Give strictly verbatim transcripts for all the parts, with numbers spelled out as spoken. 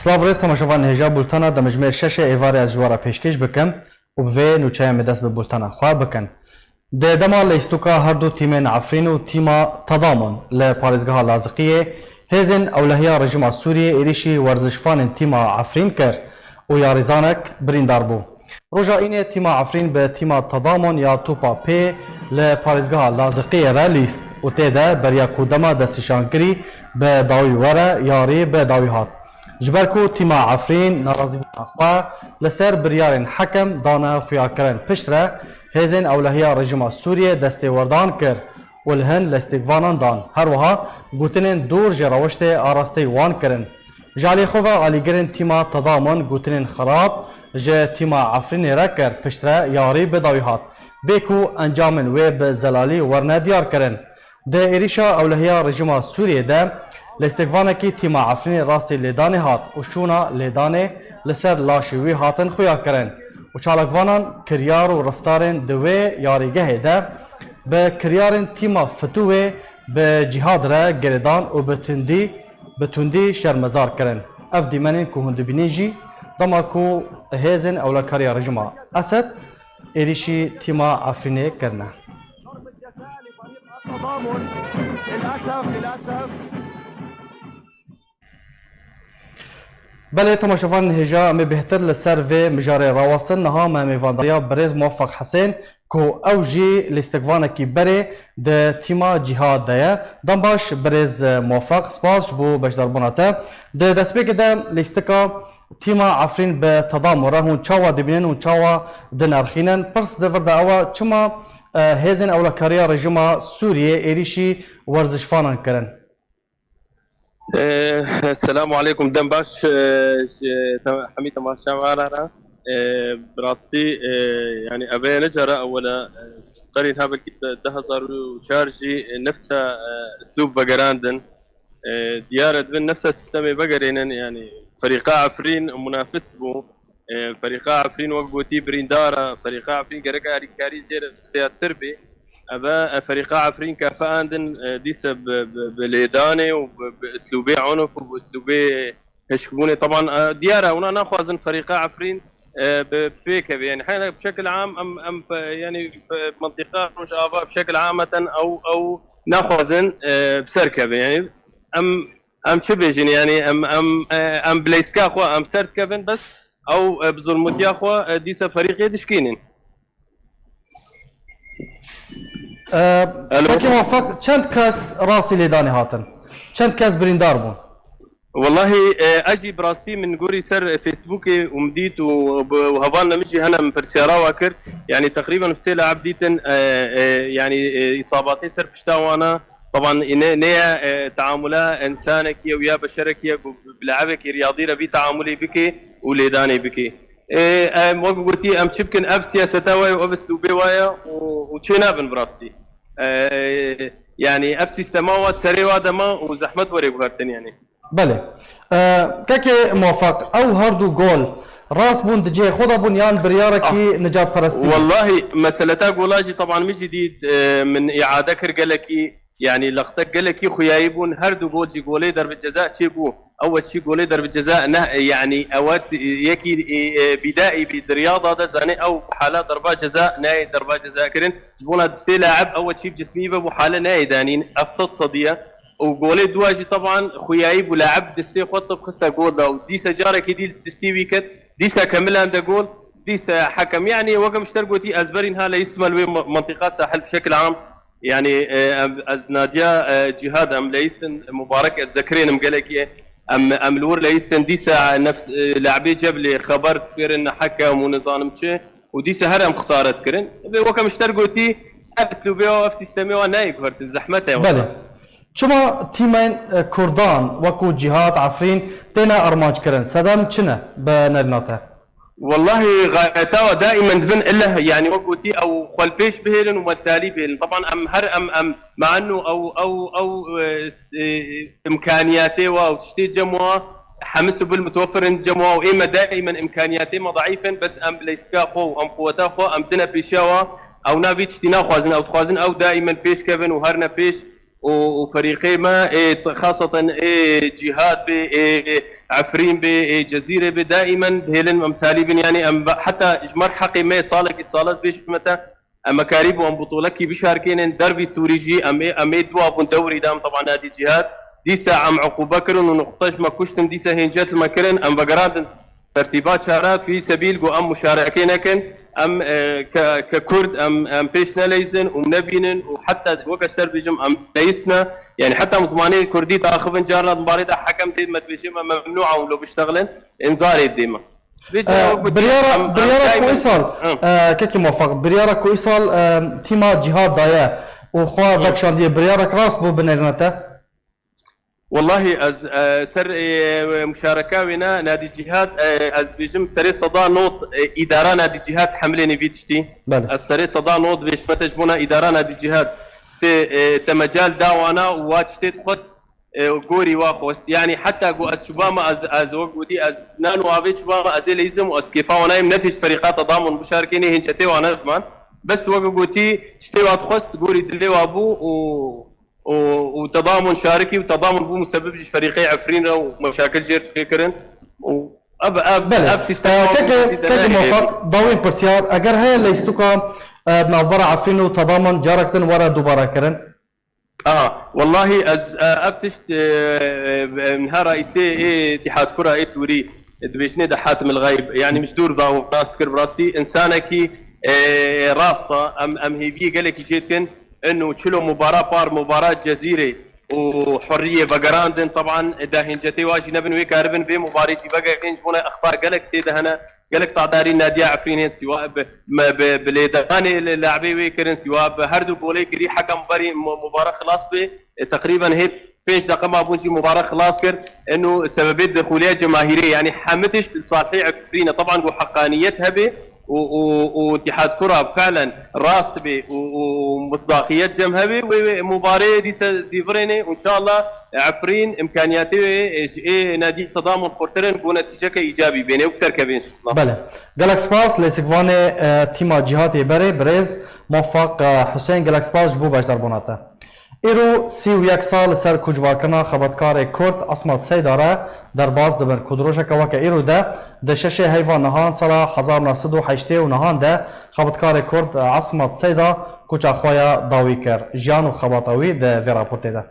Silav rêz temaşevan hêja bultena demjimêr şeşê êvarê ez ji we re pêşkêş bikim û bi vê nûçeyê em ê dest bi bultena xwe bikin. Di dema leystoka her du tîmên Efrîn û tîma Tadamon li parêzgeha Laziqiyê hêzên ewlehiya rejîma Sûriyê êrîşî werzişvanên tîma Efrîn kir û yarîzanek birîndar bû. Roja Înê tîma Efrîn bi tîma Tadamon ya topa pê li parêzgeha Laziqiyê re lîst û tê de beriya ku dema destnîşankirî bi dawî were, yarî bi dawî hat. Ji ber ku tîma Efrîn narazîbûna xwe li ser biryarên hekem dane xuyakirin, piştre hêzên ewlehiya rejîma Sûriyê destêwerdan kir û li hin lêstikvanan dan. Her wiha gotinên dûr ji rewiştê arasteyî wan kirin. Ji alî xwe ve alîgirên tîma Tadamon gotinên xirab ji tîma Efrînê re kir, piştre yarî bi dawî hat. Bê ku encamên wê bi zelalî werne diyar kirin. Di êrîşa ewlehiya rejîma Sûriyê de lêstikvanekî tîma Efrînê rastî lêdanê hat û şûna lêdanê li ser laşê wî hatin xuya kirin û çalakvanan kiryar û reftarên di wê yarîgehê de bi kiryarên tîma FETÖ wê bi cîhad re girêdan û bi tundî, bi tundî şermezar kirin. Ev dîmenên ku hûn dibînin jî dema ku hêzên ewlekariya rejîma Esed êrîşî tîma Efrînê kirine. Belê, temaşevanên hêja, em ê bêhtir li ser vê mijarê rawestin. Niha me mêvandariya birêz Muwefeq Hesên, ku ew jî lîstikvanekî berê di tîma Cîhad de ye. Dem baş, birêz Muwefeq, spas ji bo beşdarbûna te. Di destpêkê de lîstika tîma Efrîn bi Tadamû re hûn çawa dibînin, hûn çawa dinirxînin? Pirs di vir de ew e, çima, e, hêzên ewlekariya rejîma Sûriyê êrîşî werzişvanan kirin? Eh, Selamu aleykum. Dem baş, eh, ji te-, hemî temaşevanan re. Eh, bi rastî, eh, yani, eve ne cara ewel e, eh, qerî ha belkî de-, du hezar û çar jî, eh, nefsa, eh, üslûb vegerandin. Eh, diyar e, dibin nefsa sistemê vegerênin, yani, ferîqa Efrîn munafis bû. E, Ferîqa Efrîn wek gotî birîndar e. Ferîqa Efrîn gerek alîkarî jê re zêdetir bê. Eve, e, Ferîqa Efrîn kafe andin, e, dîse bi, bi, bi lêdanê û bi, bi uslûbê unuf û bi uslûbê hişkbûnê. Teban, e, diyar e, hûna naxwazin Ferîqa Efrîn, e, bi pêkeve. Yani, hene bi şekil am, em, em, pe-, yani, pe-, mintîqa Rojava bi şekil ameten ew, ew naxwazin, e, bi ser keve. Yani, em, em çi bêjin? Yani, em, em, e, em bi leyska xwe em ser dikevin, bes ew, e, bi zulmetiya xwe, e, dîsa ferîqê dişkînin. E, Alo? Peki Muvaffak, çend kes rastî lêdanê hatin? Çend kes birîndar bûn? Wellahî, e, ez jî bi rastî min gorî ser Facebookê û min dît û bi, û hevalna min jî hene min pirsyara wa kir. Yani teqrîben bi sê laib dîtin, e, e, yani, e, îsabatê ser pişta wana. Teban ne, ne ye, e, teamula însanekî ye û ya beşerekî ye ku bi laibekî riyadî re vî teamulê bike û lêdanê bike. E, em, wek gotî, em çi bikin, ev siyaseta we ye û ev uslûbê we ye û, û çê nabin bi rastî. E, yani ev sîstema we serê we de ma û zehmet were guhertin yani. Belê. E, kekê Muvaffak, ew her du gol rast bûn, di cihê xwe de bûn yan biryarekî Ah. nicatperestî bû? Wellahî, meseleta gola jî teban min jî dît, e, min îade kir gelekî, yani lextek gelekî xuyayî bûn. Her du gol jî golê derbe ceza çêbû. Ew çî golê derbe ceza ne, yani ew t-, yekî, e, e, bîdaî bî di riyada de zanê ew hala derba ceza nayê derba ceza kirin. Ji bona distê laib ew çî cismî ve bû hale nayê danîn. Ev sed sedî ye. Û golê dua jî teban xuyayî bû, laib distê xwe tip xiste gol de û dîse carekî dî distî wî ket, dîse kemilan de gol, dîse hekem. Yani weke min ji te re gotî, ez berîn ha leyîstim li wê me-, mentiqa sahil bi şekil am. Yani, e, em, ez nadiya, e, Cîhad em leyîstin, Mubarek ez zekirênim gelekî. Em, em li wir leyîstin, dîse nefs, e, laibê Ceblê xeber dikêrin hekem û nizanim çi. Û dîse her em xesaret kirin. Vê weke min ji te re gotî, ev uslûbê û ev sîstemê wan nayê guhertin, zehmet e Belê. wela. Çima tîmên, e, Kurdan wekû Cîhad, Efrîn têne armanc kirin? Sedem çi ne bi nerîna te? Wellahî gayeta we daîmen dibin illeh, yani wek gotî ew xwe li pêş bihêlin û me li talî bihêlin. Teban em her em, em, me enû ew, ew, ew, e, s-, e, imkaniyatê we û tiştê cem we, hemis û bil mutewefir in cem we û ê me daîmen imkaniyatê me daîf in, bes em bi leyska xwe û em quweta xwe em dine pêşiya we. Ew na vî tiştî naxwazin, ew dixwazin ew daîmen pêş kevin û herine pêş. û, û ferîqê me ê t-, xaseten ê Cîhad bê, ê Efrîn bê, ê Cezîrê bê, daîmen dihêlin em talîbin, yanî em ve-, heta ji mer heqê me salekî sal ez bêjime te, em mekarî bû em butûlekî bişarkênin dervî Sûrî jî, em ê, em ê dua bûn dewrî de, em teban Nadî Cîhad, dîsa em uqûbe kirin û nuqte ji me kuştin, dîsa hêncet li me kirin, em vegerandin tertîba çare, fî sebîl ku em muşarekê nekin, em, e, ke, ke Kurd em, em pêş neleyzin û nebînin û heta weke ji te re bêjim em neyistine, yanî heta em zimanê Kurdî diaxivin, carna di barê de hekem dê me dibêje me memnû a hûn lo biştexilin, înzarê dê me. Vê cara wek gotî, Biryara, em, em biryara daîmen Koysal, Hı. e, kekî muwefaq, biryara Koysal, e, tîma Cîhad daye û xwe Hı. vekşandiye. Biryarek rast bû binêrine te? Wellahî ez, e, ser, e, muşareka wê ne Nadî Cîhad, e, ez bêjim serê seda not, e, îdara Nadî Cîhad hemlênê vî tiştî. Belê. Ez serê seda not vêşime te ji bona îdara Nadî Cîhad tê, e, te mecal da wana û wa tiştê dixwest, e, gorî wa xwest. Yanî heta ku ez çûbame, ez, ez wek gotî, ez nan û avê çûbame, ez ê leyzim û ez kêfa wana yim, ne tê ji ferîqa Tedamun bişarkê, ne hêncetê wana ji man. Bes wek gotî, tiştê wa dixwest, gorî dilê wa bû û û, û Tedamun şarikî û Tedamun bû musebib ji ferîqê Efrîn re û meşakil jêr çêkirin. Û ev, ev, Belê. ev sîstem Ee, keke, keke muwefaq, dawîn pirsiyar, eger heye leystuka, e, navbera Efrîn û Tedamun carek din were dubare kirin? Aha, wellahî ez, e, ev tişt, e, e, niha raîsê ê Îtîhad Kura ê Sûrî, e, dibêjinê de Hatim El Xeyb, yanî min ji dûr da û nas kir bi rastî. Însanekî, e, rast e, em, em hêviyê gelekî jê dikin. Ino çilo mubara par, mubara Cezîrê û Hurriyê vegerandin, teban dahêncetê wa jî nebin, wê karibin vê mubarê jî vegerin, ji bona exta gelek tê de hene, gelek tadarî Nadiya Efrîn hên, siwa bi, me, bi, bi lêdanê li le'bê wê kirin, siwa bi her du golê kirî, hekem berî mu-, mubare xilas bê, e, teqrîben hê pênc deqe mabûn jî mubare xilas kir, ino sebebê dixûliya cemahîrê, yanî hemî tişt li salhê Efrîn e, teban ku heqaniyet hebe, û, û, û Îtîhad Kura felen rast bê û, û misdaqiyet cem hebe, wê, wê mubareyê dîse zîvirênê û înşallah Efrîn imkaniyatê wê ji ê Nadî Tedamun xurtir in, ku netîceke îcabî bêne û serkevin inşallah. Belê. Gelek spas, lêsikvanê, e, tîma Cîhadê berê, birêz Mofaq, e, Husên, gelek spas ji bo beşdarbûna te. Îro sî û yek sal li ser koçbarkirina xebatkarê Kurd Asmat Seyda re derbas dibin, ku di rojeke weke îro de di şeşê heyva nihan sala hezar û neh sed û heştê û nehan de xebatkarê Kurd Asmat Seyda koça xwe ya dawî kir. Jiyan û xebata wî di vê raportê de.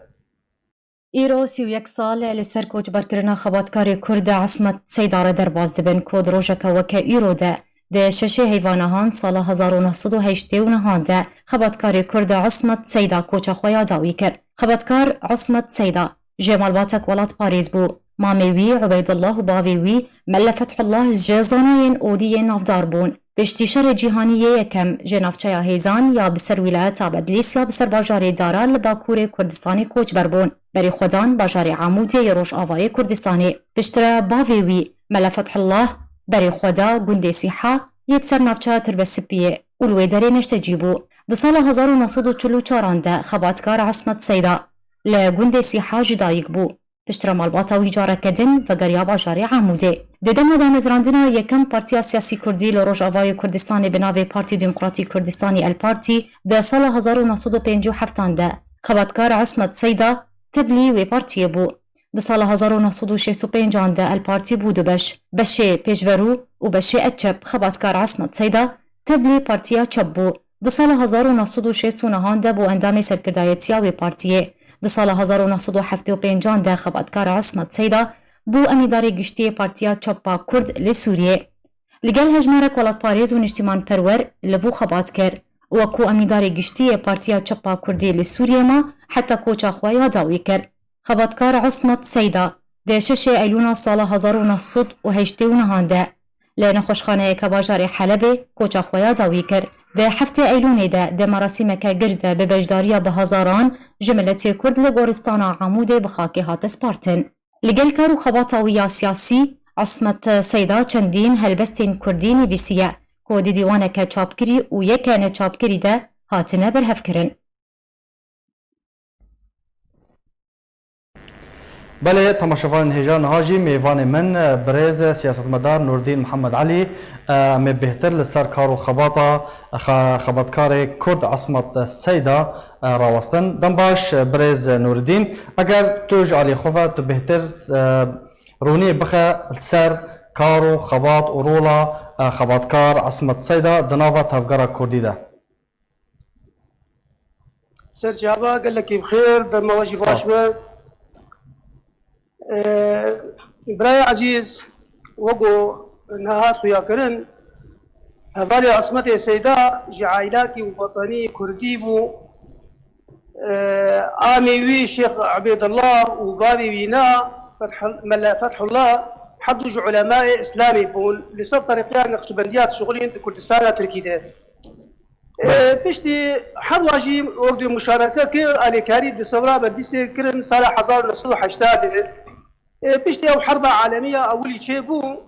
Îro sî û yek sal e li ser koçberkirina xebatkarê Kurd Asmat Seyda re derbas dibin, ku di rojeke weke îro de Di şeşê heyva nihan sala hezar û neh sed û heştê û nehan de xebatkarê Kurd Ismet Seyda koça xwe ya dawî kir. Xebatkar Ismet Seyda jê malbatek welatparêz bû. Mamê wî Ubeydullah û bavê wî Melle Fethullah ji zanayên olî yê navdar bûn. Piştî Şerê Cîhanî yê Yekem ji navçeya Hêzan ya bi ser wîlayeta Bedlîs ya bi ser bajarê Dara li bakurê Kurdistanê koçber bûn. Berî xwe dan bajarê Amûdê yê Rojavayê Kurdistanê. Piştre bavê wî Mele Fethullah berê xwe da gundê Sîha yê bi ser navçeya Tirbesipiyê û li wê derê neştecî bû. Di sala hezar û neh sed û çil û çaran de xebatkar Esmet Seyda li gundê Sîha ji dayik bû. Piştre malbata wî careke din vegeriya bajarê Amûdê. Di dema damezrandina yekem partiya siyasî kurdî li Rojavayê Kurdistanê bi navê Partî Demokratî Kurdistanî El Partî di sala hezar û neh sed û pêncî û heftan de xebatkar Esmet Seyda tevlî wê partiyê bû. Di sala hezar û neh sed û şêst û pêncan de El Partî bû du beş, beşê pêşverû û beşê etçep. Xebatkar Esmet Seyda tevlî Partiya Çep bû. Di sala hezar û neh sed û şêst û nehan de bû endamê serkirdayetiya wê partiyê. Di sala hezar û neh sed û heftê û pêncan de xebatkar Esmet Seyda bû emîdarê giştî yê Partiya Çep a Kurd li Sûriyê. Li gel hejmarek welatparêz û niştîmanperwer li vû xebat kir. Wekû emîdarê giştî yê Partiya Çep a Kurdî li Sûriyê ma heta koça xwe ya dawî kir. Xebatkar Ismet Seyda di şeşê Eylûna sala hezar û neh sed û heştê û nehan de li nexweşxaneyeke bajarê Helebê koça xwe ya dawî kir. Di heftê Eylûnê de di merasîmeke girs de bi beşdariya bi hezaran ji miletê Kurd li goristana Amûdê bi xakê hate spartin. Li gel kar û xebata wî ya siyasî, Ismet Seyda çendîn helbestên kurdî nivîsiye ku di dîwaneke çapkirî û yeke neçapkirî de hatine berhevkirin. Belê, temaşevanên hêja, niha jî mêvanê min, e, birêz, e, siyasetmedar Nurdîn Mihemed Elî, e, em ê bêhtir li ser kar û xebata, e, xe-, xebatkarê Kurd Esmet Seyda, e, rawestin. Dem baş, e, birêz Nurdîn, eger tu ji aliyê xwe ve tu bêhtir, e, roniyê bixe li ser kar û xebat û rola, e, xebatkar Esmet Seyda di nava tevgera Kurdî de. Serçava gelekî bi xêr, dema we jî baş be. Ee, birayê ezîz, wek ku niha hat xuya kirin, hevalê Esmetê Seyda ji aîlakî wetenî kurdî bû. Ee, amê wî Şêx Ubêdullah û bavê wî na Fethul-, Mele Fethullah, her du ji ulemayê Îslamê bûn. Li ser terîqeya Neqşbendiya dişixulîn di Kurdistana Tirkî de. Belê. Ee, piştî her wa jî wek dê muşareke kir, alîkarî di sewra Bedlîsê kirin sala hezar û neh sed û heştadê. Ee, piştî ew herba alemî ya ewilî çêbû,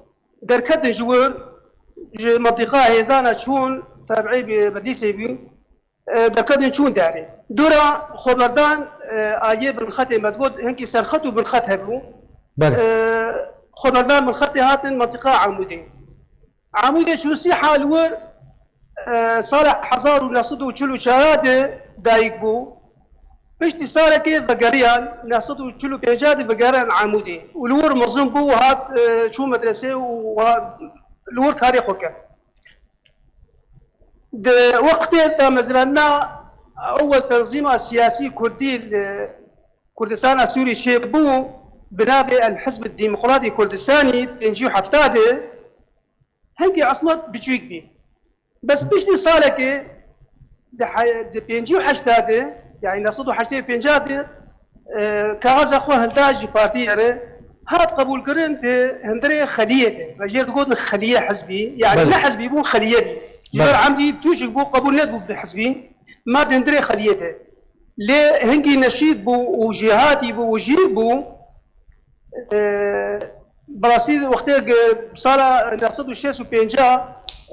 derketin ji wir, ji mentiqa hêzana çûn, tabiî bi Bedlîsê bû, ee, derketin çûn derê. Dora xweberdan, ee, aliyê binxetê me digot, hinkî serxet û binxet hebû. Belê. Ee, xweberdan binxetê hatin mentiqa Amûdê. Amûdê Şûsî hal wir, e, sala hezar û neh sed û çil û çar de dayik bû. Piştî salekê vegeriyan, neh sed û çil û pênc de vegeriyan Amûdê. Û li wir mezin bû, hat, e, çû medresê û hat, li wir karê xwe kir. Di wextê damezrandina ewel tenzîma siyasî kurdî li Kurdistana Sûrî çêbû, bi navê El Hizb Demokratî Kurdistanî pêncî û hefta de, Hinkî Esmet biçûk bî. Bes piştî salekê di he-, di pêncî û heşt de, yanî neh sed û heştê û pênc de, e, kaxaza xwe hilda ji partiyê re, hat qebûlkirin di hundirê xeliyê de. Ve jê digotin xeliye hizbî, yanî Belê. ne hizbî bû, xeliye bî. Ji ber Belê. emrî biçûçik bû, qebûl nebû bi hizbî. Ma di hundirê xeliyê de. Lê hingî neşîd bû û jêhatî bû û jîr bû. E, bi rastî wextê ge-, sala neh sed û şêst û pênc,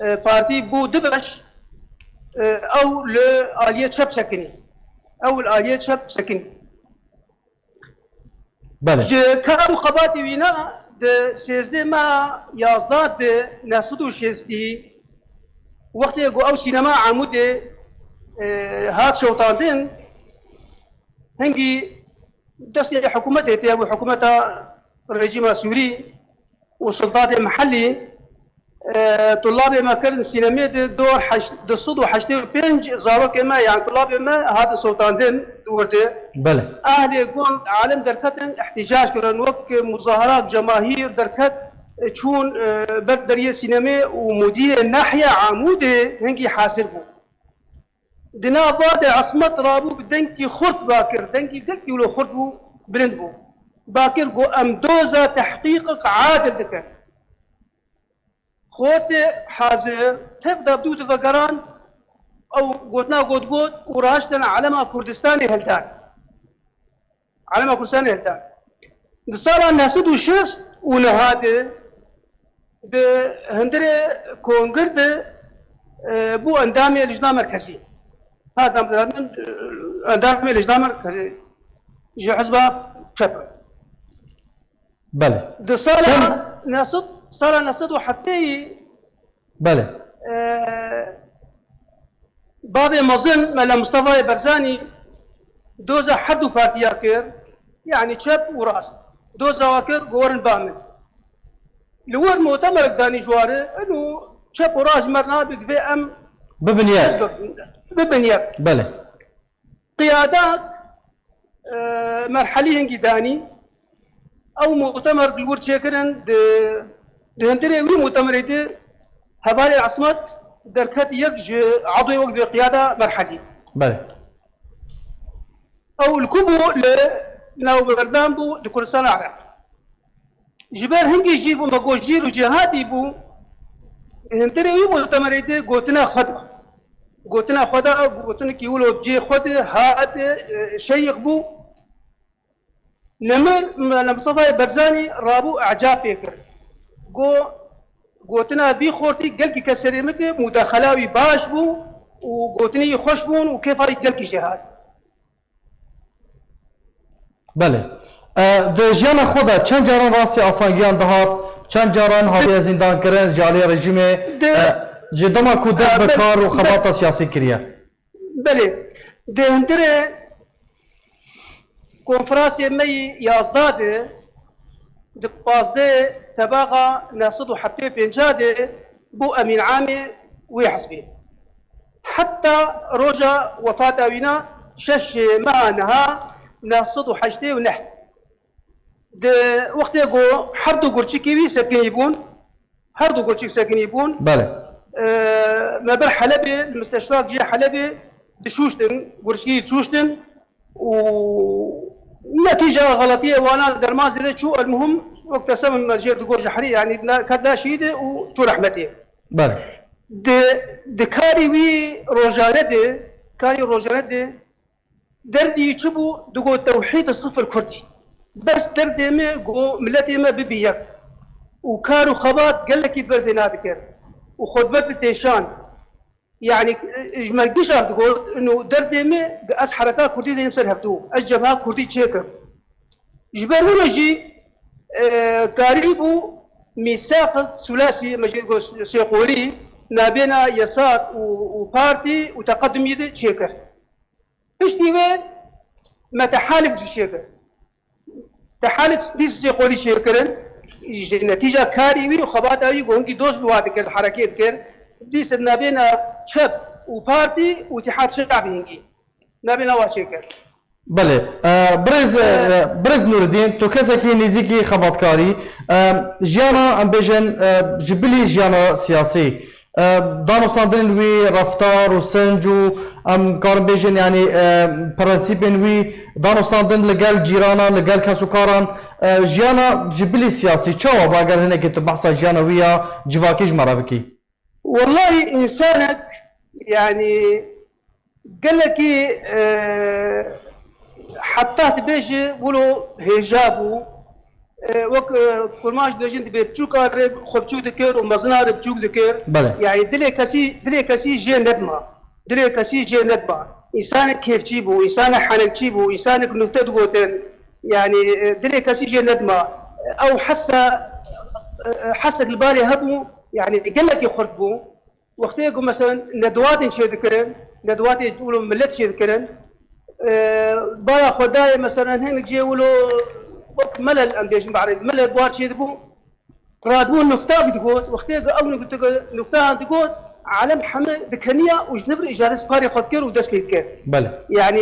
e, partî bû du beş, e, ew li aliyê çep sekinî. Ew li aliyê çep sekinî. Belê. Ji kar û xebatê wî ne, di sêzdeh meha yazdeh di neh sed û şêstî, wextê ku ew sînema Amûdê, e, hat şewitandin, hingî destê hikûmetê tê, bû hikûmeta rejîma Sûrî û sultanê mihellî, e, tulabê me kirin sînemê de dor heşt-, du sed û heştê û pênc zarokê me, yan tulabê me hatin sotandin di wir de. Belê. Ahlê gund, alim derketin, îhtîcac kirin, wek muzaherat, cemahîr derket, e, çûn, e, ber deriyê sînemê û mudîrê nahya Amûdê hingî hazir bû. Di nav va de Esmet rabû bi dengî xurt bakir, dengî gelkî wilo xurt bû, bilind bû. Bakir got, "Em doza tehqîqek adil dikin." Xortê hazir, tev da bi dû divegeran, ew gotina got got û raştin elema Kurdistanê hildan. Elema Kurdistanê hildan. Di sala neh sed û şêst û neh de bi hundirê kongir de, e, bû endamê Lijna Merkezî. Hat damezrandin, e, endamê Lijna Merkezî ji hizba çep. Belê. Di sala Çend? neh sed, sala neh sed û heftê Belê. Ee, bavê mezin Mele Mustafayê Barzanî doza her du partiya kir, yanî çep û rast. Doza wa kir, got werin ba min. Li wir mutemerek danî ji wari, inu çep û rast ji me re nabe, divê em Bibin yek. Bibin yek. Belê. Qiyada, e, merhelî hingî danî. Ew mutemer li wir çêkirin, di, di hundirê wî mutemerê de hevalê Esmet derket yek ji edoyê wek dibê qiyada merhelî. Belê. Ew li ku bû? Li navberdan bû di Kurdistana Iraqê. Ji ber hingî jî bû, me got jîr û jêhatî bû, di hundirê wî mutemerê de gotina xwe da. Gotina xwe da, gotinekî wilo cê xwe de hat, e, şeyix bû. Nemir Mela Mustafayê Barzanî rabû ecab pê kir. Got, gotina vî xortî gelkî kes serê min de, mudexela wî baş bû û gotinî xweş bûn û kêfa wî gelkî jê hat. Belê. E, di jiyana xwe de çend caran rastî Aslan Giyan dihat, çend caran hatiye zîndankirin ji aliyê rejîmê, Di- e, ji dema ku dest E, bi belê, kar û be- xebata siyasî kiriye? Belê. Di hundirê konferansê me yî yazdeh de, di pazdeh tebaxa neh sed û heftê û pênc de bû emîn amê wê hizbê. Heta roja wefata wîna şeş meha niha neh sed û heştê û neh. Di wextê ku her du gurçikê wî sekinî bûn, her du gurçik sekinî bûn. Belê. E, me ber Helebê, li misteşfak cihê Helebê dişûştin, gurçikî dişûştin û netîca xeletiyê wana derman zêde çû, elmuhim wek te sebin me jêr digot ji herî, yanî na-, ket da şehîdê û çû rehmetê. Belê. Di, di karî wî rojane de, karî rojane de, derdî wî çi bû? Digot tewhîd sifir kurdî. Bes derdê me ku miletê me bibî yek. Û kar û xebat gelekî di ber vê nadikir. Û xwe di ber ditêşan. Yanî, e, ji me gişa digot, ino derdê me, ez hereka kurdî dênim ser hevdû. Ez cebha kurdî çêkim. Ji ber wilo jî, e, karî bû mîsaq sulasî, me jê got sê qolî, nabêna Yesar û, û partî û teqedumî de çêkir. Piştî wê me tehalif jî çêkir. Tehalif dîs sê qolî çêkirin. Ji netîca karî wî û xebata wî ku hingî dost bi wa dikir, herekê dikir. Dîs nabêna çep û partî û Îtîhad Şe'bî hingî. Nabêna wa çêkir. Belê. E, birêz, e, birêz Nûredîn, tu kesekî nêzîkî xebatkarî, e, jiyana, em bêjin, e, ji bilî jiyana siyasî, e, danûstandinên wî, reftar û sinc û, em karin bêjin, yanî, e, prensîpên wî, danûstandin li gel cîrana, li gel kes û karan, e, jiyana ji bilî siyasî çawa bû, eger hinekî tu behsa jiyana wî ya civakî ji me re bikî? Wellahî, însanek, yanî, gelekî, e, heta dibêje wilo hêja bû. E, wek, e, kurmanc dibêjin, dibê biçûka re xwe biçûk dikir û mezina re biçûk dikir. Belê. Yanî dilê kesî, dilê kesî jê nedima. Dilê kesî jê nedima. Însanek kêfçî bû, însanek henekçî bû, însanek nukte digotin. Yanî, e, dilê kesî jê nedima. Ew hesa, e, e, hesek li balê hebû, yanî gelekî xurt bû. Wextê ku, meselen, nedwatên çêdikirin, nedwatê wilo milet çêdikirin, e, baya xwe dayê, meselen, hinek cê wilo wek melel, em bêjin bi erebî, melel buhar çêdibû, radibû nukta digot, wextê ku ew nukte-, nukteyan digot, alem heme dikeniya û ji nivir îcadê sparê xwe dikir û dest pê dikir. Belê. Yanî,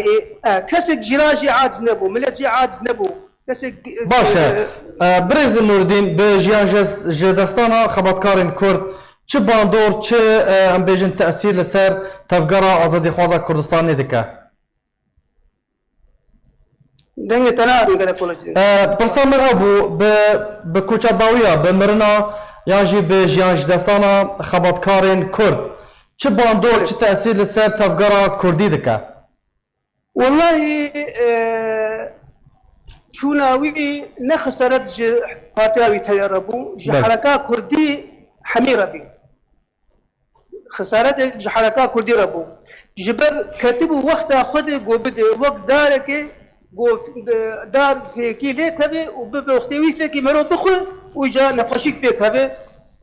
e, kesek cîran jê aciz nebû, milet jê aciz nebû, kesek, e, Baş e. e, E, Birêz Nûredîn, bi jiyan ji, ji destana xebatkarên Kurd çi bandor, çi, e, em bêjin tesîr li ser tevgera azadîxwaza Kurdistanê dike? Dengê te nadim gelek kolekî. E, pirsa min ew bû, bi, bi koça dawiya, bi mirina yan jî bi jiyan ji destana xebatkarên Kurd çi bandor, Evet. çi tesîr li ser tevgera Kurdî dike? Wellahî, e, çûna wî ne xesaret ji partiya wî teye re bû, ji Belê. hereka Kurdî hemî re bû. Xesaretek ji hereka Kurdî re bû. Ji ber ketibû wexta xwe de ku bide wek darekê, ku f-, dar fêkî lê keve û bibe wextê wî fêkî mero bixwe û ca nexweşîk pêk hebe,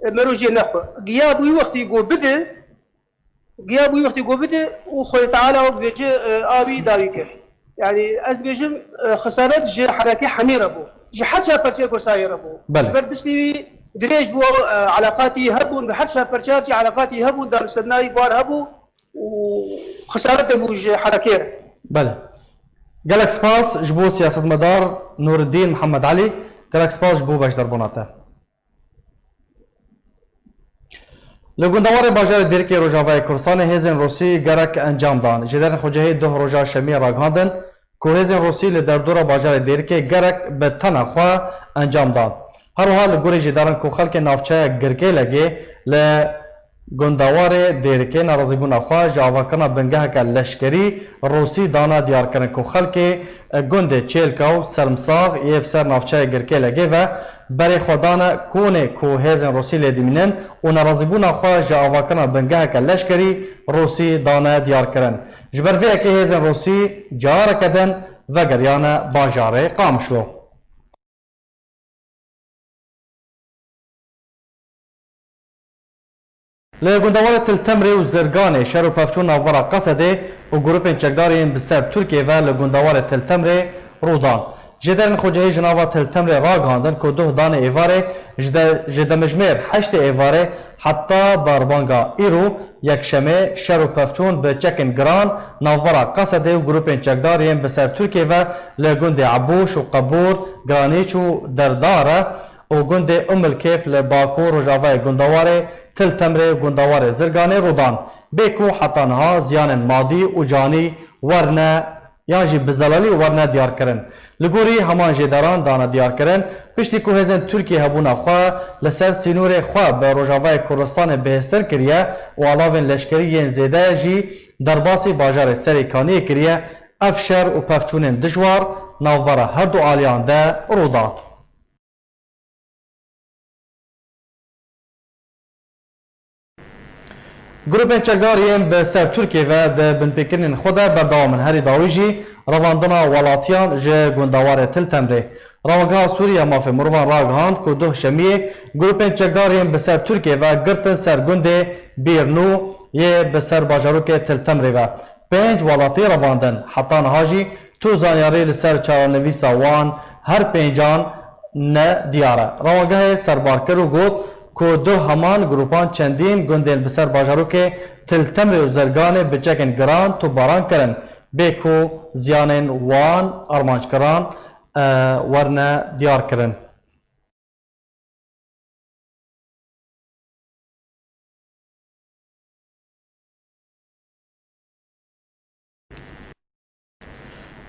e, mero jê nexwe. Giya bû wî wextî ku bide, Giya bû wextî ku bide û Xwedê Teala wek dibêje, e, a wî dawî kir. Yanî ez dibêjim, e, xesaret ji herekê hemî re bû. Ji her çar perçeyê Kurdistanê re bû. Belê. Ji ber destê wî dirêj bû, e, eleqatî hebûn, bi her çar perçeyê jî eleqatî hebûn, danûstandina wî bar hebû û xesaret bû ji herekê re. Belê. Gelek spas ji bo siyasetmedar Nûreddîn Mihemed Elî. Gelek spas ji bo beşdarbûna te. Li gundewarê bajarê Dêrikê Rojavayê Kurdistanê hêzên Rûsî gerek encam dan. Jêderên xwecihî duh roja şemiyê ragihandin ku hêzên Rûsî li derdora bajarê Dêrikê gerek bi tena xwe encam dan. Her wiha li gorî jêderan ku xelkê navçeya Girkêlegê li gundewarê Dêrikê nerazîbûna xwe ji avakirina bingeheke leşkerî Rûsî dane diyarkirin ku xelkê gundê Çêlka û Sermsax yê bi ser navçeya Girkêlegê ve berê xwe dane konê ku hêzên Rûsî lê dimînin û nerazîbûna xwe ji avakirina bingeheke leşkerî Rûsî dane diyarkirin. Ji ber vê yekê hêzên Rûsî careke din vegeriyane bajarê Qamişlo. Li gundewarê Til Temrê û Zirganê şer û pevçûn navbera Qesedê û grûpên çekdar yên bi ser Tirkiyê ve li gundewarê Til Temrê rû dan. Jêderên xwecihî ji nava Til Temrê ragihandin ku duh danê êvarê ji de-, ji demjimêr heştê êvarê heta derbanga îro, yekşemê, şer û pevçûn bi çekên giran navbera Qesedê û grûpên çekdar yên bi ser Tirkiyê ve li gundê Ebûş û Qebûr, Granîç û Derdare û gundê Umilkêf li bakur rojavayê gundewarê Til Temrê û gundewarê Zirganê rû dan. Bê ku heta niha ziyanên madî û canî werne yan jî bi zelalî werne diyarkirin. Li gorî heman jêderan dane diyarkirin, piştî ku hêzên Tirkiyê hebûna xwe li ser sînorê xwe bi Rojavayê Kurdistanê bihêztir kiriye û alavên leşkerî yên zêde jî derbasî bajarê Serê Kaniyê kiriye, ev şer û pevçûnên dijwar navbera her du aliyan de rû dat. Grûpên çekdar yên bi ser Tirkiyê ve di binpêkirinên xwe de berdewam in. Herî dawî jî revandina welatiyan ji gundewarê Til Temrê. Rewangeha Sûrî ya Mafê Mirovan ragihand ku duh şemiyê grûpên çekdar yên bi ser Tirkiyê ve girtin ser gundê Bîrnû yê bi ser bajarokê Til Temrê ve. Pênc welatî revandin. Heta niha jî tu zanyarî li ser çarenivîsa wan her pêncan ne diyar e. Rewangehê serbar kir û got ku du heman grûpan çendîn gundên bi ser bajarokê Til Temrê û Zerganê bi çekên giran topbaran kirin, bê ku ziyanên wan armanckiran, e, werne diyar kirin.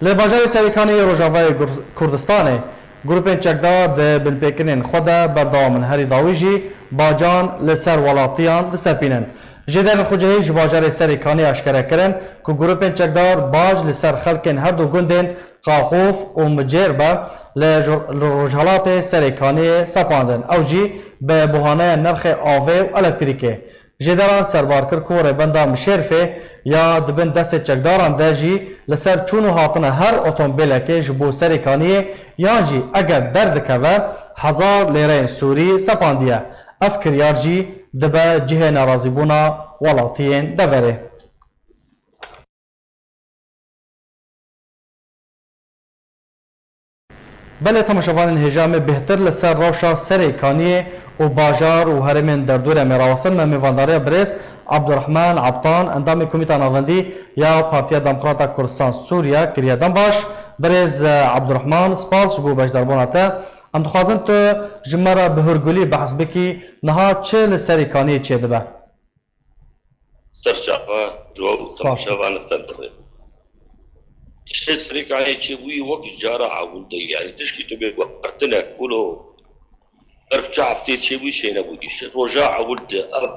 Li bajarê Serêkanê yê Rojavayê Gur-, Kurdistanê, grûpên çekdar di binpêkirinên xwe de berdewam in. Herî dawî jî bacan li ser welatiyan disepînin. Jêderên xwecihî ji bajarê Serêkanê aşkere kirin ku grûpên çekdar bac li ser xelkên her du gundên Qaxof û Micêrbe li, li rojhilatê Serêkaniyê sepandin. Ew jî bi buhaneya nirxê avê û elektrîkê. Jêderan serbar kir ku rêbenda Mişêrfê ya di bin destê çekdaran de jî li ser çûn û hatina her otomobîlekê ji bo Serêkaniyê yan jî eger derdikeve hezar lêreyên Sûrî sepandiye. Ev kiryar jî dibe cihê nerazîbûna welatiyên deverê. Belê temaşevanên hêja, me bêhtir li ser rewşa Serê Kaniyê û bajar û herêmên derdorê me rawestin. Me mêvandariya birêz Abdurrahman Abtan, endamê Komîta Navendî ya Partiya Demokrata Kurdistan Sûriye kiriye. Dem baş. Birêz, e, Abdurrahman, spas ji bo beşdarbûna te. Em dixwazin tu ji me re bi hûrgulî behs bikî, niha çi li Serê Kaniyê çêdibe? Ser çava ji we û temaşevanê te dibe. Tiştê Serê Kaniyê çêbûyî wek ji cara ewil de, yanî tişkî tu bê guhertinek, wilo berf çav tê çêbûyî çênebûyî. Ji roja ewil de ev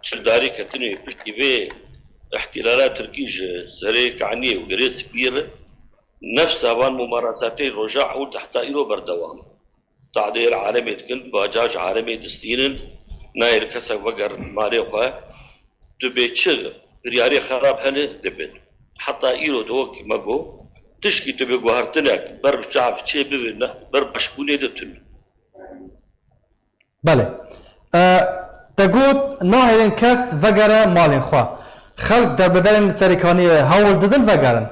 çekdarî ketinê piştî vê îhtîlala Tirkî ji Serê Kaniyê û Girê Spî re nefsa van mumarasatê roja ewil de heta îro berdewam e. Tehdê li alemê dikin, baca ji alemê distînin, nayê li kesek vegerin malê xwe. Tu bê çi biryarê xerab hene dibin. Heta îro de wekî me got, tişkî tu bê guhertinek ber bi çav çê bibin, ber başbûnê de tune. Belê. E, te got, nahêlin kes vegere malên xwe. Xelk derbedarên Serê Kaniyê hewl didin vegerin.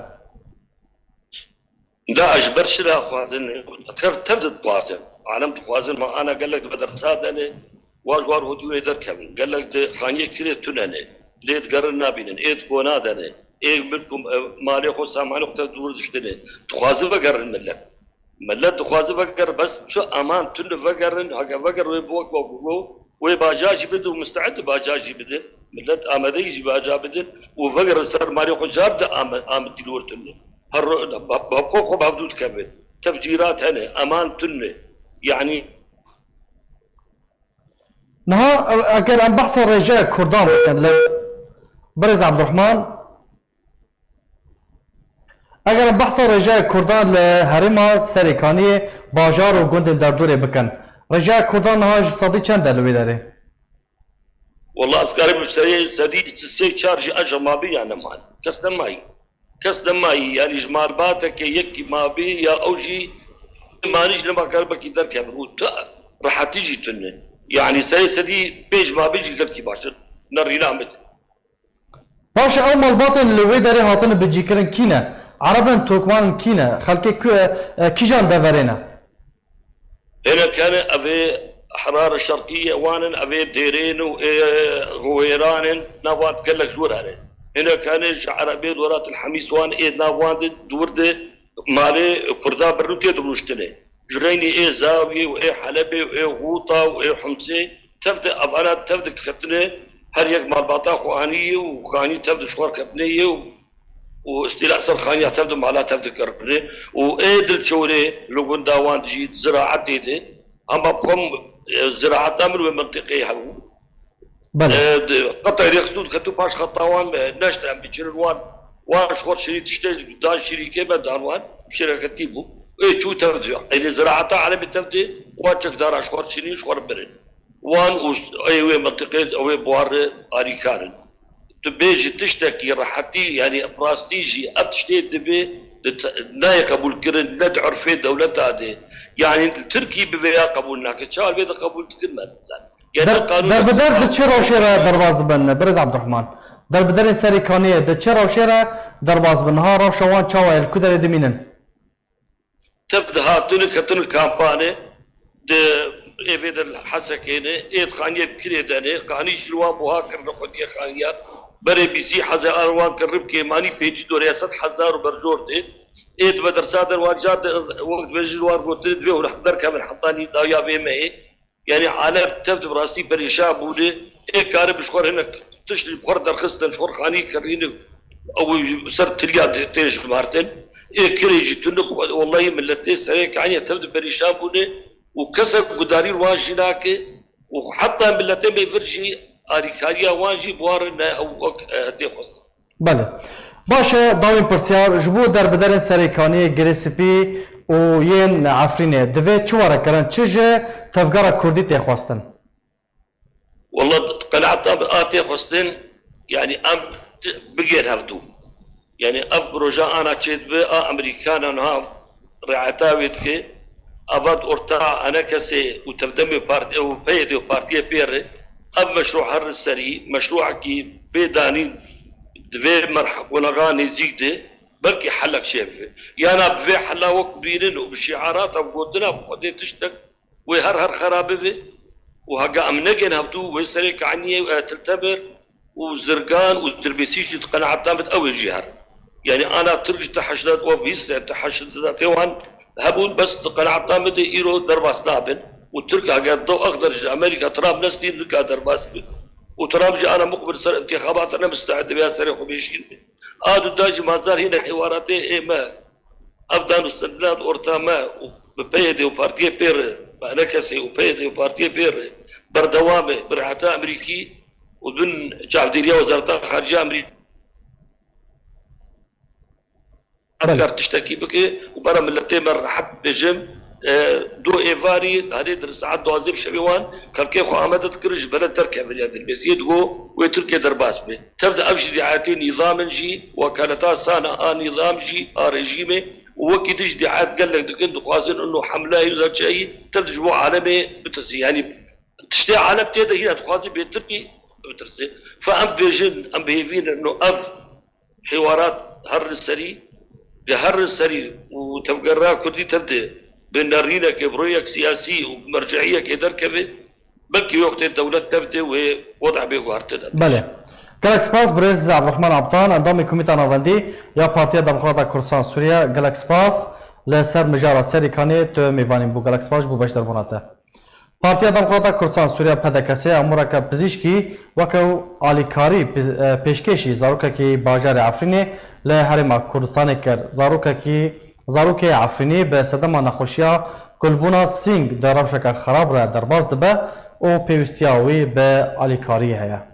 Da ji ber çi dixwazin? Xir tev dixwazin. Alem dixwazin, ma ana gelek di medersa de ne, war ji war hotî wê derkevin. Gelek di xaniyê kirê tune ne. Lê digerin nabînin. Ê di kona de ne. Ê milk û, e, malê xwe, samanê xwe tev dûr diştine. Dixwazin vegerin millet. Millet dixwazin vegerin, bes tu eman tune vegerin, heke veger wê bi wek wek Wê baca jî bide û misteed baca jî bide. Millet amadeyî jî baca bidin û vegerin ser malê xwe, car de ame-, amitî li wir tune. Her ro-, ba-, ba-, xwe, xwe bi hevdû dikeve. Tefcîrat hene, eman tune. Yanî Niha, e-, eger em behsa rêjeya Kurdan bikin, li Birêz Abdurrahman, Eger em behsa rêjeya Kurdan li herêma Serêkaniyê, bajar û gundên derdorê bikin, rêjeya Kurdan niha ji sedî çend e li wê derê? Wela ez karim bi serê sedî sê çar jî aja mabî ya neman. Kes nemayî. Kes nemayî. Yanî ji malbateke yekî mabî ya ew jî manî jî nema karim wekî derkevin. Û tu rehetî jî tune. Yanî serê sedî pênc mabî jî gelkî baş in. nerîna min. Baş e, ew malbatên li wê derê hatine bicîkirin kî ne? Ereb in, Turkman in, kî ne? Xelkê ku, e, kîjan deverê ne? Hinek hene evê Herara Şerqî ye, wan in evê Dêrên û ê Guhêran in, nav wan gelek jor hene. Hinek hene ji Erebê Welat el Hemîs wan ê nav wan de dûr de malê Kurda birin û tê de rûştine. Ji reynî ê Zawiyê û ê Helebê û ê Xûta û ê Humsê tev de evana tev de ketine, her yek malbata xwe anî ye û xanî tev de ji xwe ketine ye û û îstîla ser xaniya tev de mala tev de kirine û ê dil çorê li gunda wan jî ziraetê de, ama bi xwe, e, ziraeta min wê mintiqeyê hebû. Belê. E, di, qetê rêxistin û diketin paş xeta wan, e, neşt em biçinin wan, wan ji xwe şirî tiştê dan şirîkê me dan wan, şireketî bû. Ê çû tev de. Êlê ziraeta erebî tev de, wan çekdara ji xwe şirî ji xwe birin. Wan û ê wê mintiqê, wê buhar re alîkar in. Tu bêjî tiştekî rehetî, yanî bi rastî jî ev tiştê dibê di te-, nayê qebûlkirin, ne di urfê dewleta de. Yanî li Tirkî bi vêya qebûl nake. Çawa vê de qebûl dikin me nizan. Yanî Der, qanûn derbider di çi rewşê re derbas dibin, Birêz Abdurrahman? Derbiderên Serê Kaniyê di çi rewşê re derbas bin? Niha rewşa wan çawa ye? Li ku derê dimînin? Tev dihatin û ketin kampanê di êvê de Hesekê ne, ê di xaniyê bi kirê de ne, kanî jî li wan buha kirin xwediyê xaniya. Berê bîsî hezar wan kirin bi kêmanî pêncî dorê sed hezar û berjor tê. Ê di medersa de wan car de wek dibê jî li wan gotin divê hûn derkevin heta nî dawiya vê mehê. Yanî alem tev di bi rastî perîşan bûne. Ê karibin ji xwe re hinek tişt ji xwe re derxistin, ji xwe re xanî kirîne. Ew ser tiliya tê jixmartin. Ê kirê jî tune, wellahî milletê serê kaniye tev di perîşan bûne û kesek gudarî li wan jî nake û heta miletê me vir jî alîkariya wan jî bi wan re ne ew wek, eh, tê xwestin. Belê. Baş e, dawîn pirsiyar, ji bo derbiderên Serê Kaniyê, Girê Spî û yên Efrînê divê çi were kirin, çi ji tevgera Kurdî tê xwestin? Wela di qenaeta min a tê xwestin, yanî em t-, bigên hevdû. Yanî ev proje ana çêdibe a Amerîkana niha riayeta wê dike. Ava di orta enekesê û tevdemê part-, û P Y D û partiyê pê re. Ev meşrû her li serî, meşrûekî bê danîn di vê merh-, qunaxa nêzîk de belkî helek çêbibe. Yana bi vê hela wek bînin û bi şiarata û gotina bi xwedê tiştek wê her her xera bibe û hega em negên hevdû wê serê kaniyê û etiltemir û zirgan û dirbêsî jî di qenaeta min ew ê jî her. Yanî ana Tirk ji teheşdat û bîst teheşdatê wan hebûn, bes di qenaeta min de îro derbas nabin û Tirk heger do exder ji Amerîka Trump nestî nika derbas bi û Trump jî ana muqbil ser intixabata ne misteed dibe ya serê xwe bêşîn be. A du da jî mazar hîne hêwaratê ê me. Ev danûstendina di orta me û bi P Y D û partiyê pê re, bi enekesê û P Y D û partiyê pê re berdewam e, bi reheta Amerîkî û bin çavdêriya Wezareta Xarice ya Amerîkî. Belê. Kar tiştekî bike û bera miletê me rehet bêjim, e, do êvarî herê di saet duwazdeh bi şevê wan xelkê xwe amade dikirin ji bere derkevin ya dilbêsiyê digo wê Tirkiye derbas be. Tev de ev jî diayetê nîzam in jî, wekaleta sana a nîzam jî, a rejîmê û wekî din jî diayet gelek dikin, dixwazin ino hemleyî û çayî tev de ji bo alemê bitirsin. Yanî tiştê alem tê de hîna dixwaze bêtir bî, bitirse. Fe em bêjin, em bihêvînin ino ev hêwarat her li serî, di her li serî û tevgera Kurdî tev de bi nerînekê, bi rûyek siyasî û bi mercehiyekê derkeve, belkî wextê dewlet tev de wê weda bê guhertin. Belê. Gelek spas, birêz Abdurrahman Abdan, endamê Komîta Navendî ya Partiya Demokrata Kurdistan Sûriye. Gelek spas li ser mijara Serî Kanê tu mêvanî bû. Gelek spas ji bo beşdarbûna te. Partiya Demokrata Kurdistan Sûriye, P D K S, amûreke pizîşkî weke alîkarî piz-, e, pêşkêşî zarokekî bajarê Efrînê li Herêma Kurdistanê kir. Zarokekî, zarokê Efrînî bi sedema nexweşiya kulbûna sîng di rewşeke xerab re derbas dibe û pêwîstiya wî bi alîkariyê heye.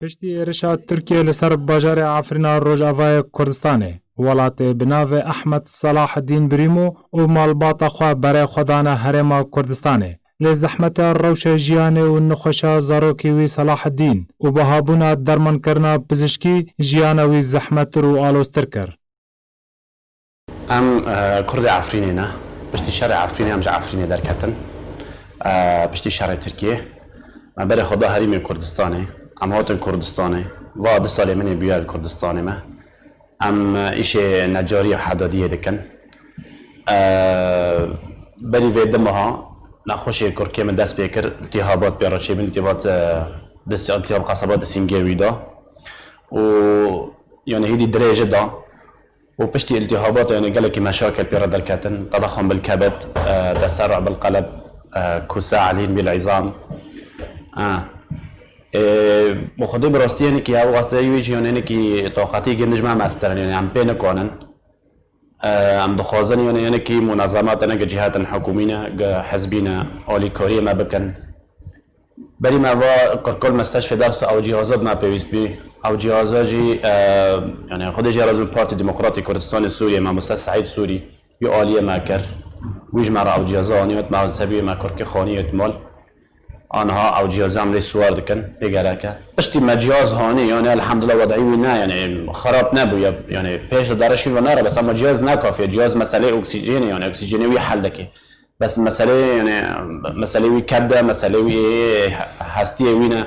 Piştî êrişa Tirkiyê li ser bajarê Efrîna Rojavayê Kurdistanê, welatê bi navê Ehmed Selaheddîn Brîmo û malbata xwe berê xwe dane Herêma Kurdistanê. Lê zehmeta rewşa jiyanê û nexweşa zarokê wî Selaheddîn û bihabûna dermankirina pizişkî jiyana wî zehmettir û aloztir kir. Em, e, Kurdê Efrînê ne. Piştî şerê Efrînê em ji Efrînê derketin. E, piştî şerê Tirkiyê. Me berê xwe da herîmê Kurdistanê. Em hatin Kurdistanê. Va du salê min ê bûye li Kurdistanê me. Em, e, îşê necarî û hedadiyê dikin. E, berî vê du meha nexweşê kurkê min dest pê kir, iltîhabat pê re çêbûn, iltîhabat, e, di Sî-, iltîhab qesaba di sîngê wî da. Û, yanî, hêdî dirêj da. Û piştî iltîhabata, yanî, gelekî meşakel pê re derketin, tedexan bil kebid, e, teserruh bil qelb, e, kusa elîn bil îzam. E, e, bi xwedê bi rastî, yanî, kî ev wasteyê wî jî, yanî, yanî, kî taqetî gindi ji me mesterin, yanî, em pê nikanin. E, em dixwazin, yanî, yanî, kî munezemat, yanî, gi cîhetin hikûmî ne, gi hizbî ne, alîkariyê me bikin. Berî me va Kirkol Mesteşfê dersa ew cîhaza bi me pêwîst bî. Ew cîhaza jî, e, yanî, Xwedê jê razî, Partî Demokratî Kurdistanê Sûriyê, Mamoste Seîd Sûrî, wî aliyê me kir. Wî ji me re ew cîhaza anî, wet me sebî me kurkê xanî yêt mal. Aniha ew cîhaza em lê siwar dikin, pê gerek e. Piştî me cîhaz hanî, yanî, elhamdulillah, wedî wî ne, yanî, xirab nebûye. Yanî, pêş de derişî ve nare, bes ama cîhaz nekafiye. Cîhaz meselê oksîjenê, yanî, oksîjenê wî hel dike. Bes meselê, yanî, meselê wî kebd e, meselê wî hestiyê wî ne.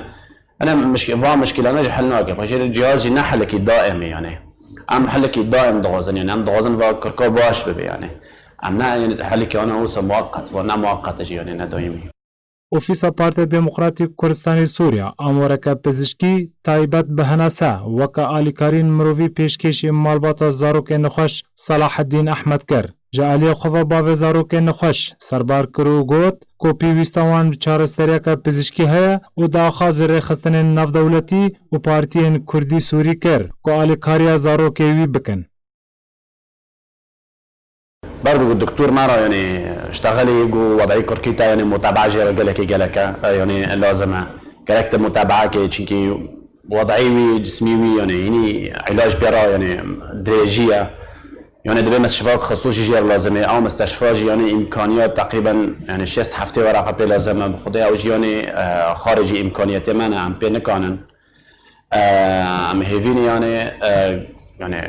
Ene mişk-, va mişkilane jî hel nake. Paşê cihaz jî ne helekî daim e, yanî. Em helekî daim dixwazin, yanî, em dixwazin va kirka baş bibe, yanî. Em ne, yanî, helekî ane wisa muweqet, va ne muweqet e jî, yanî, ne daimî. Ofîsa Partiya Demokratîk Kurdistanê Sûriya amoreke pizişkî taybet bi henese weke alîkariyên mirovî pêşkêşî malbata zarokê nexweş Selaheddîn Ehmed kir. Ji aliyê xwe ve bavê zarokê nexweş serbar kir û got ku pêwîsta wan bi çareseriyeke pizişkî heye û daxwaz ji rêxistinên navdewletî û partiyên Kurdî Sûrî kir ku alîkariya zarokê wî bikin. Ber ku doktor me re, yanî, ştexelî ku wedayî kurkî te, yanî, mutebaa jê re gelekî gelek e, e, yanî, lazim e. Gerek te mutebaa ke, çinkî wedayî wî, cismî wî, yanî, hînî îlac pê re, yanî, dirêjî ye. Yanî, divê mesteşfa xisûsî jê re lazim e. Ew mesteşfa jî, yanî, îmkaniya teqrîben, yanî, şêst heftê wereqe pê lazim e. Bi Xwedê ew jî, yanî, e, xaricî îmkaniyetê me ne, em pê nikanin. E, em hêvî ne, yanî, e, yanî,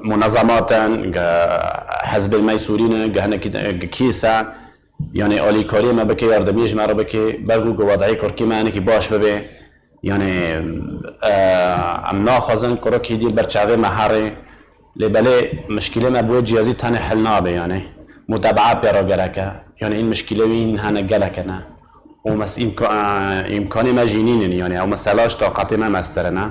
munezematin, ge hezbên me Sûrî ne, ge hinekî, ge kîse, yanî, alîkariyê me bike, yardimiyê ji me re bike, ber ku ge wedayî kurkî me hinekî baş bibe. Yanî, e, em naxwazin kurikî dî li ber çavê me herê. Lê belê mişkilê me bi wê cihazî tenê hel nabe, yanî. Mutebaa pê re gerek e. Yanî, hîn mişkilê wî hîn hene gelek hene. Û mes-, îmka-, e, îmkanê me jî nînin, yanî, ew mesela ji taqetê me mesterin e.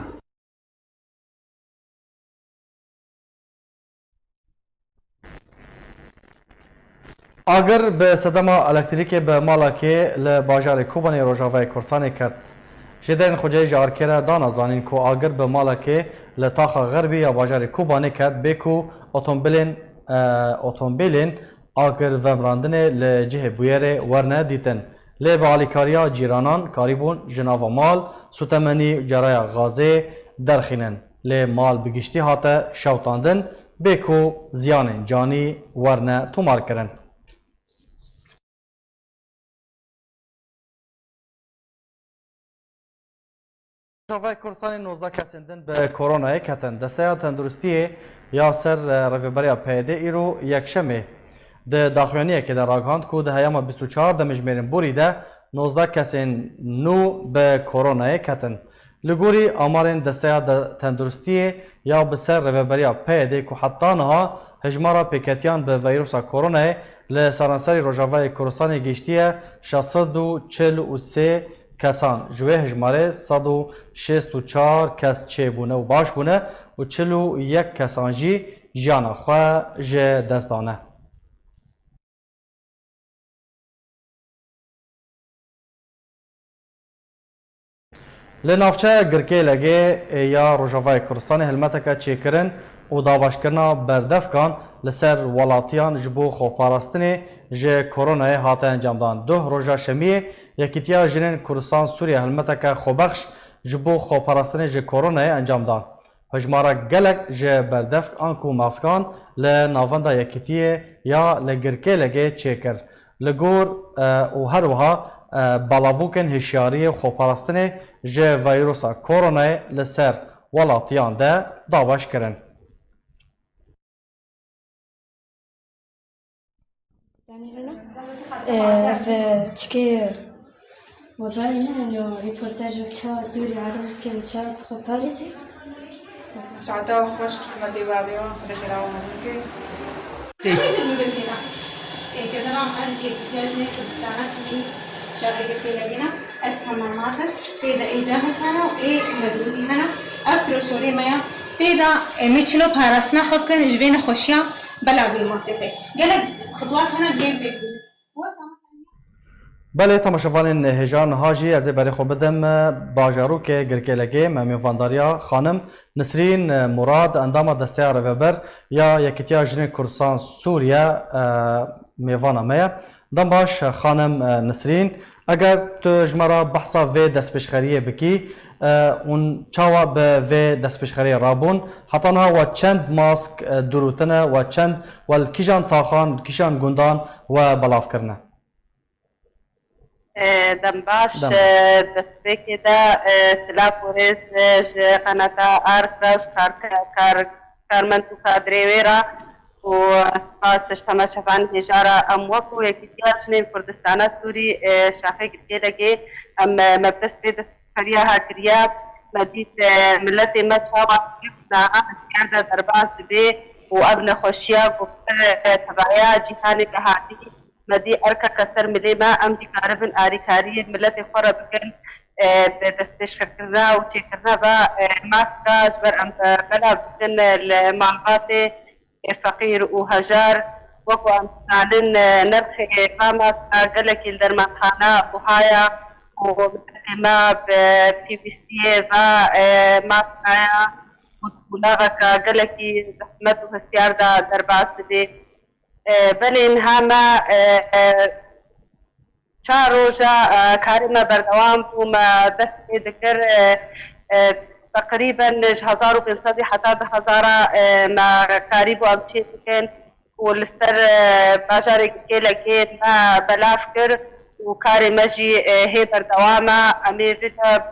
Agir bi sedema elektrîkê bi malekê li bajarê Kobanê Rojavayê Kurdistanê ket. Ji derên xwecayî ji Arkê re dana zanîn ku agir bi malekê li taxa xerbî ya bajarê Kobanê ket, bê ku otombilên, e, otombilên agir vemrandinê li cihê bûyerê werne dîtin. Lê bi alîkariya cîranan karîbûn ji nava mal, sûtemenî û ceraya gazê derxînin. Lê mal bi giştî hate şewtandin, bê ku ziyanên canî werne tomarkirin. Rojavayê Kurdistanê nozdeh kesên din bi koronayê ketin. Desteya Tenduristiyê ya ser, e, Rêveberiya P Y D îro Yekşemê di daxuyaniyekê de ragihand ku di heyama bîst û çar demjimêrên borî de nozdeh kesên nû bi koronayê ketin. Li gorî amarên Desteya de-, Tenduristiyê ya bi ser Rêveberiya P Y D ku heta niha hejmara pêketiyan bi veyrusa koronayê li seranserî Rojavayê Kurdistanê gihîştiye şeş sed û çil û sê kesan, ji wê hejmarê sed û şêst û çar kes çêbûne û baş bûne û çil û yek kesan jî jiyana xwe ji dest dane. Li navçeya Girkêlegê ya Rojavayê Kurdistanê hilmeteke çêkirin û dabeşkirina berdevkan li ser welatiyan ji bo xweparastinê ji koronayê hate encamdan. Duh roja şemiyê Yekîtiya Jinên Kurdistan Sûriye hilmeteke xwebexş ji bo xweparastinê ji koronayê encamdan. Hejmara gelek ji berdevk anku maskan li navenda Yekîtiyê ya li Girkêlegê çêkir. Li gor, e, û her wiha, e, belavokên hişyariyê xweparastinê ji veyrusa koronayê li ser welatiyan de dabeş kirin. Ee, ve çikê Welayi ne, eno rîportajek çawa dûrî erebekê û çawa dixwe parêzê. Saeta xweş, hikmetê babê wa, Xwedê xêra we mezin bike. Êkirina ev jî yekîtiya jinê Kurdistana Sûrî şerê girtê legêna. Ev hema mafek, ê de ê cahil hene û ê medrûdî hene. Ev piroşorê me ya. Tê de, e, me çilo parastina xwe bikin ji vê nexweşiya bela bûn mantîqê. Gelek xitwat hene biyên pêk bûn. Belê, temaşevanên hêja, niha jî ez ê berê xwe bidim, e, bajarokê Girkêlegê me mêvandariya xanim Nisrîn, e, Murad, endama Desteya Rêveber ya Yekîtiya Jinên Kurdistan Sûriye, e, mêvana me ye. Dem baş, xanim, e, Nisrîn, eger tu ji me re behsa vê destpêşxeriyê bikî, e, hûn çawa bi vê destpêşxeriyê rabûn? Heta niha we çend mask, e, dirûtine, we çend, we li kîjan taxan, li kîjan gundan we belav kirine? E, dem baş, Dem. e, destpêkê de, e, silav û rêz, e, ji qenata Ark re, ji kar-, kar-, karmend û kadrê wê re û spas ji temaşevan hêja re. Em wek ku Yekîtiya Jinên Kurdistana Sûrî, e, şaxê Girkêlegê, em, e, me bi dest vê destpêşxeriya ha kiriye. Me dît, e, miletê me çawa naha hestiyar de derbas dibe û ev nexweşiya ku pir, e, tevaya cîhanê de hatî, me dî erkeke ser milê me, em dî karibin arîkariyên miletê xwe re bikin, e, bi destpêşxerkirina û çêkirina va, e, maska ji ber em, e, belav bikin, e, li malbatê, e, feqîr û hejar. Wek ku em dizanin, e, nirxê va maska gelekî li dermanxana buha ye û miletê me bi pêwîstiyê va, e, maskaya û di qûnaxeke gelekî zehmet û hestiyar de derbas dibe. E, belê niha me, e, e, çar roja, e, karê me berdewam bû, me dest pê dikir, e, e, teqrîben ji hezar û pênc sedî heta du hezara, e, me karîbû em çê bikin û li ser, e, bajarê Girkêlegê me belav kir û karê me jî, e, hê berdewam e. Em ê vê de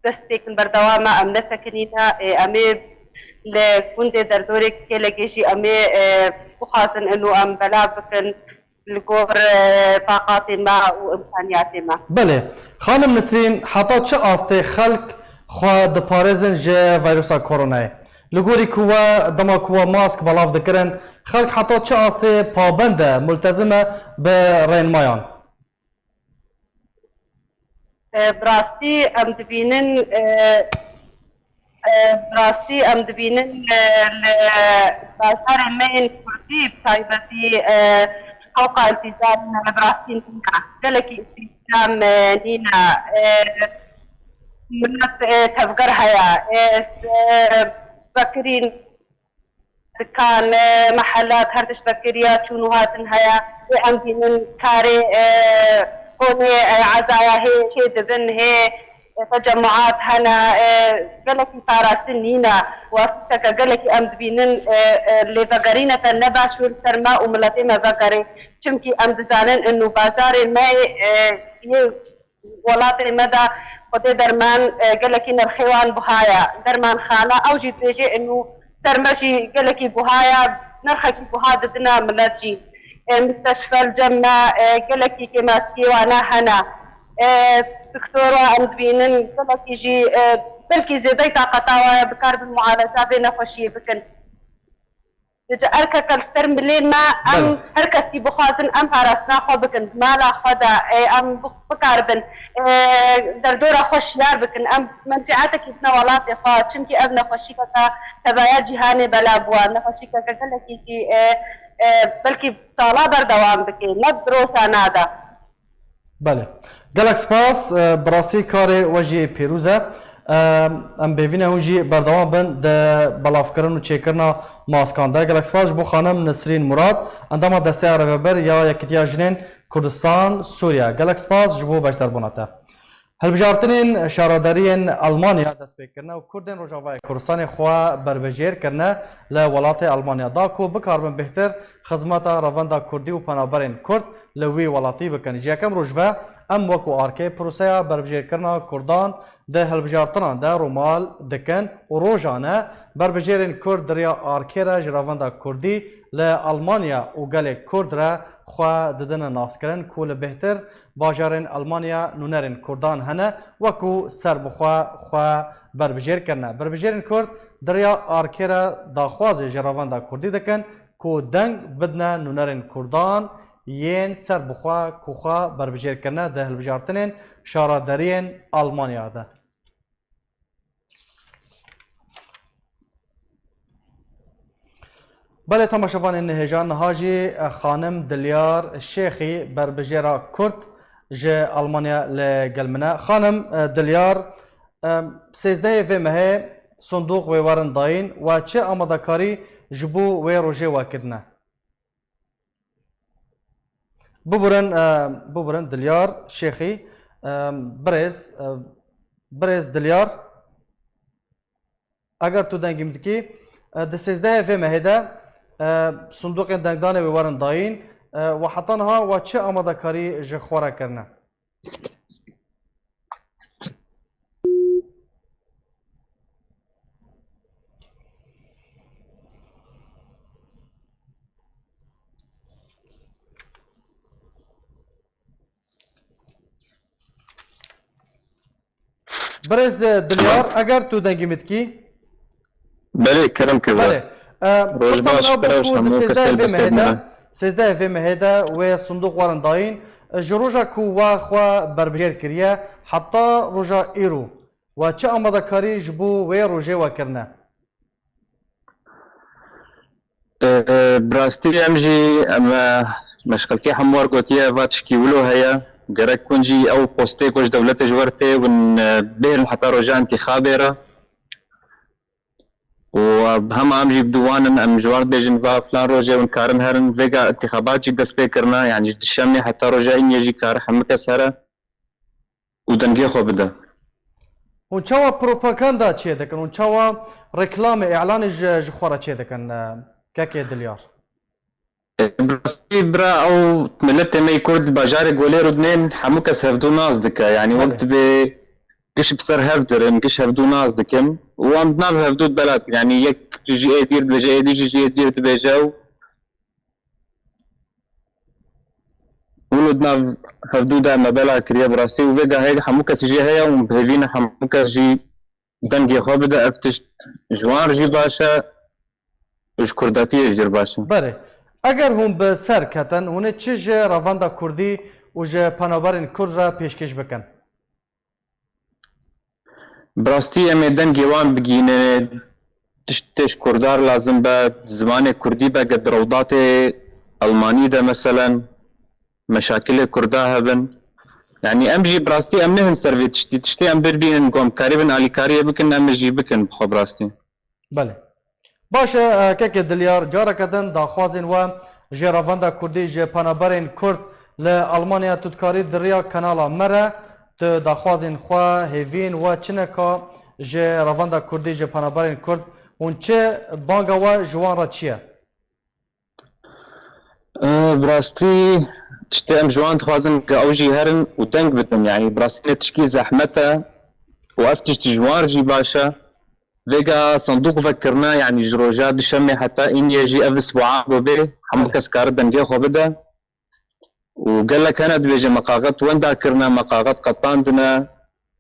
dest pê kin berdewam e, em nesekinîne, e, em ê li gundê derdorê Girkêlegê jî em ê, e, bixwazin ino em belav bikin li gor, e, taqatê me û îmkaniyatê me. Belê. Xanim Nisrîn, heta çi astê xelk xwe diparêzin ji vîrusa koronayê? Li gorî ku we, dema ku we mask belav dikirin, xelk heta çi astê pabend e, multezim e bi rênmayan? E, bi rastî em dibînin, e, e, bi rastî em dibînin, e, li bajarên me yên kurdî bi taybetî, e, qewqa îltîzam, e, bi rastî nîne. Gelekî îltîzam, e, nîne. E, milet, e, tevger heye. E, s-, e, vekirîn dikan, e, mehelat, her tişt vekiriya, çûn û hatin heye. Ê em dînin karê, e, konê, e, ezaya hê çê dibin, hê, e, tecemmuat hene, e, gelekî parastin nîne. Wexteke gelekî em dibînin, e, e, lêvegerîneke ne baş li ser me û miletê me vegerê. Çimkî em dizanin ino bajarê me, e, yê welatê me de xwedê derman, e, gelekî nirxê wan buha ye. Dermanxane, ew jî dibêje ino ser me jî gelekî buha ye, nirxekî buha didine milet jî. E, misteşfe li cem me, e, gelekî kêmasiyê wane hene. E, doktora em dibînin, gelekî jî, e, belkî zêdey taqeta wan ye, bikaribin mualeca vê nexweşiyê bikin. Ji erkeke li ser milên me, em Belê. her kesî bixwazin, em parastina xwe bikin, di mala xwe de, ê, em bi-, bikaribin, ê, derdora xwe şiyar bikin, em menfîetekî bidine welatê xwe, çimkî ev nexweşîkeke tevaya cîhanê bela bûye, nexweşîkeke gelekî jî, ê, ê, belkî sala berdewam bike, ne di roja nade. Belê. Gelek spas, e, bi rastî karê we jî pêrûz e. E, em bêvîne hûn jî berdewam bin di belavkirin û çêkirina maskan de. Gelek spas ji bo xanim Nisrîn Murad, endama Desteya Rêveber ya Yekîtiya Jinên Kurdistan Sûriye. Gelek spas ji bo beşdarbûna te. Hilbijartinên şaredariyên Elmanya dest pê kirine û Kurdên Rojavayê Kurdistanê xwe berbijêr kirine li welatê Elmanya da ku bikaribin bêhtir xizmeta revenda Kurdî û penaberên Kurd li wî welatî bikin. Ji yekem roj ve em wekû arkê proseya berbijêrkirina Kurdan di hilbijartinan de rûmal dikin û rojane berbijêrên Kurd di riya arkê re ji revenda Kurdî li Elmanya û gelê Kurd re xwe didine naskirin ku li bêhtir bajarên Almanya nûnerên Kurdan hene, wekû serbixwe xwe berbijêr kirine. Berbijêrên Kurd di riya arkê re daxwazê ji revenda Kurdî dikin ku deng bidine nûnerên Kurdan yên serbixwe ku xwe berbijêr kirine di hilbijartinên şaredariyên Almanya de. Belê, temaşevanên hêja, niha jî, e, xanim Dilyar Şêxî, berbijêra Kurd ji Almanya li gel min e. Xanim, e, Dilyar, e, sêzdehê vê mehê sindoq wê werin dayîn, we çi amadekarî ji bo wê rojê we kirine? Biburin, e, biburin Dilyar Şêxî, e, birêz, e, birêz Dilyar, eger tu dengî min dikî, e, di sêzdehê vê mehê de, e, sindoqên dengdanê wê werin dayîn, e, we heta niha we çi amadekarî ji xwe re kirine? Birêz, e, Dilyar, eger tu dengî min dikî. Belê, kerem kir. Belê. E, Roj pirsa min baş, a bû ku di sêzdehê vê mehê de, sêzdehê vê mehê de wê sindoq werin dayîn. E, ji roja ku we xwe berbijêr kiriye, heta roja îro, we çi amadekarî ji bo wê rojê we kirine? E, e, bi rastî em jî, em, e, meşxelkê hemû wer gotiye, va tişkî wilo heye. Gerek hûn jî ew postê ku ji dewletê ji wer tê, hûn, e, bihêlin heta roja întîxabê re. Û, e, hema em jî bi dû wan in, em ji wan bêjin, va filan rojê hûn karin herin, vêga întîxabat jî dest pê kirine, yanî ji dişemê heta roja îniyê jî kar hemû kes here û dengê xwe bide. Hûn çawa propaganda çê dikin? Hûn çawa reklamê, îlanê ji, ji xwe re çê dikin, e, kekê Dilyar? E, bi rastî bira, ew miletê me yê Kurd bajarê Golê Rûdinên hemû kes hevdû nas dike. Yanî wek Belê. Dibê giş bi ser hev dirin, giş hevdû nas dikin. Û wan di nav hevdû de bela dikin. Yanî yek ji êdî re dibêje, êdî jî ji êdî re dibêje û hûn û di nav hevdû de me bela kiriye bi rastî. Û vê gahê hemû kes jê heye û bi hêvî ne hemû kes jî dengê xwe bide, ev tişt ji wan re jî baş e û ji Kurdatiyê jî re baş e. Berê, eger hûn bi ser ketin, hûn ê çi ji revenda Kurdî û ji penaberên Kurd re pêşkêş bikin? Bi rastî em ê dengê wan bigihînin, tiştê ji Kurda re lazim be, zimanê Kurdî be, ge di rewdatê Elmanî de meselen, meşakilê Kurda hebin. Yanî em jî bi rastî em nehên ser vê tiştî. Tiştê em bir bînin, ku em karîbin alîkariyê bikin, em ê jî bikin bi xwe bi rastî. Belê. Baş e, e, kekê Dilyar, careke din daxwazên we ji revenda Kurdî, ji penaberên Kurd li Almanya, tu dikarî di riya kanala me re tu daxwazên xwe, hêviyên we çi ne ka ji revenda Kurdî, ji penaberên Kurd, hûn çi banga we ji wan re çi ye? E, bi rastî tiştê em ji wan dixwazin ku ew jî herin û deng bidin. Yanî bi rastî ne tişkî zehmet e û ev tişt ji wan re jî baş e. Vêga sandûq vekirine, yanî ji roja dişemê heta îniyê jî ev isbuan ku bê, hemû Belê. kes kare dengê xwe bide. Û gelek hene dibêje me qaxet wenda kirine, me qaxet qetandine.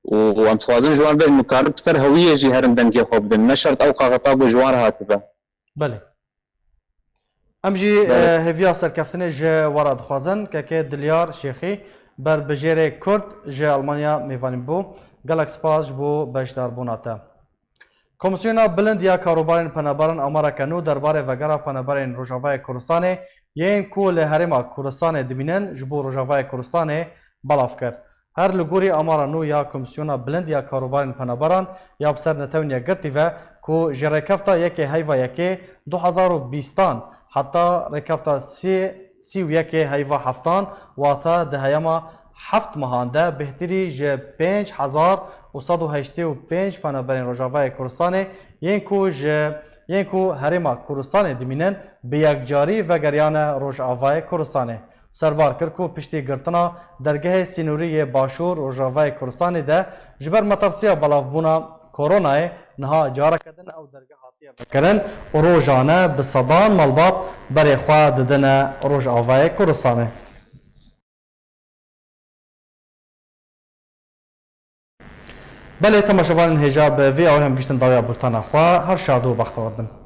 Û, û em dixwazin ji wan bêjin, û karin bi ser hewiyê jî herin dengê xwe bidin. Ne şert ew qaxeta ku ji wan re hatibe. Belê. Em jî, Belê. e, hêviya serkeftinê ji we re dixwazin. Kekê Dilyar Şêxî, berbijêrê Kurd ji Almanya mêvanî bû. Gelek spas ji bo beşdarbûna te. Komîsyona Bilind ya Karûbarên Penaberan amareke nû derbarê vegera penaberên Rojavayê Kurdistanê yên ku li Herêma Kurdistanê dimînin ji bo Rojavayê Kurdistanê belav kir. Her li gorî amara nû ya Komîsyona Bilind ya Karûbarên Penaberan ya bi ser Netewên Yekgirtî ve ku ji rêkefta yekê heyva yekê du hezar û bîstan heta rêkefta sê, sî û yekê heyva heftan, wata di heyama heft mehan de bêhtirî ji pênc hezar û sed û heştê û pênc penaberên Rojavayê Kurdistanê yên ku ji, yên ku Herêma Kurdistanê dimînin bi yekcarî vegeriyane Rojavayê Kurdistanê. Serbar kir ku piştî girtina dergehê sînorî yê Başûr Rojavayê Kurdistanê de ji ber metirsiya belavbûna koronayê niha careke din ew dergeh hatiye vekirin û rojane bi sedan malbat berê xwe didine Rojavayê Kurdistanê. Belê, temaşevanên hêja, bi vê awê em gihîştin dawiya bultena xwe. Her şad û bextewar bin.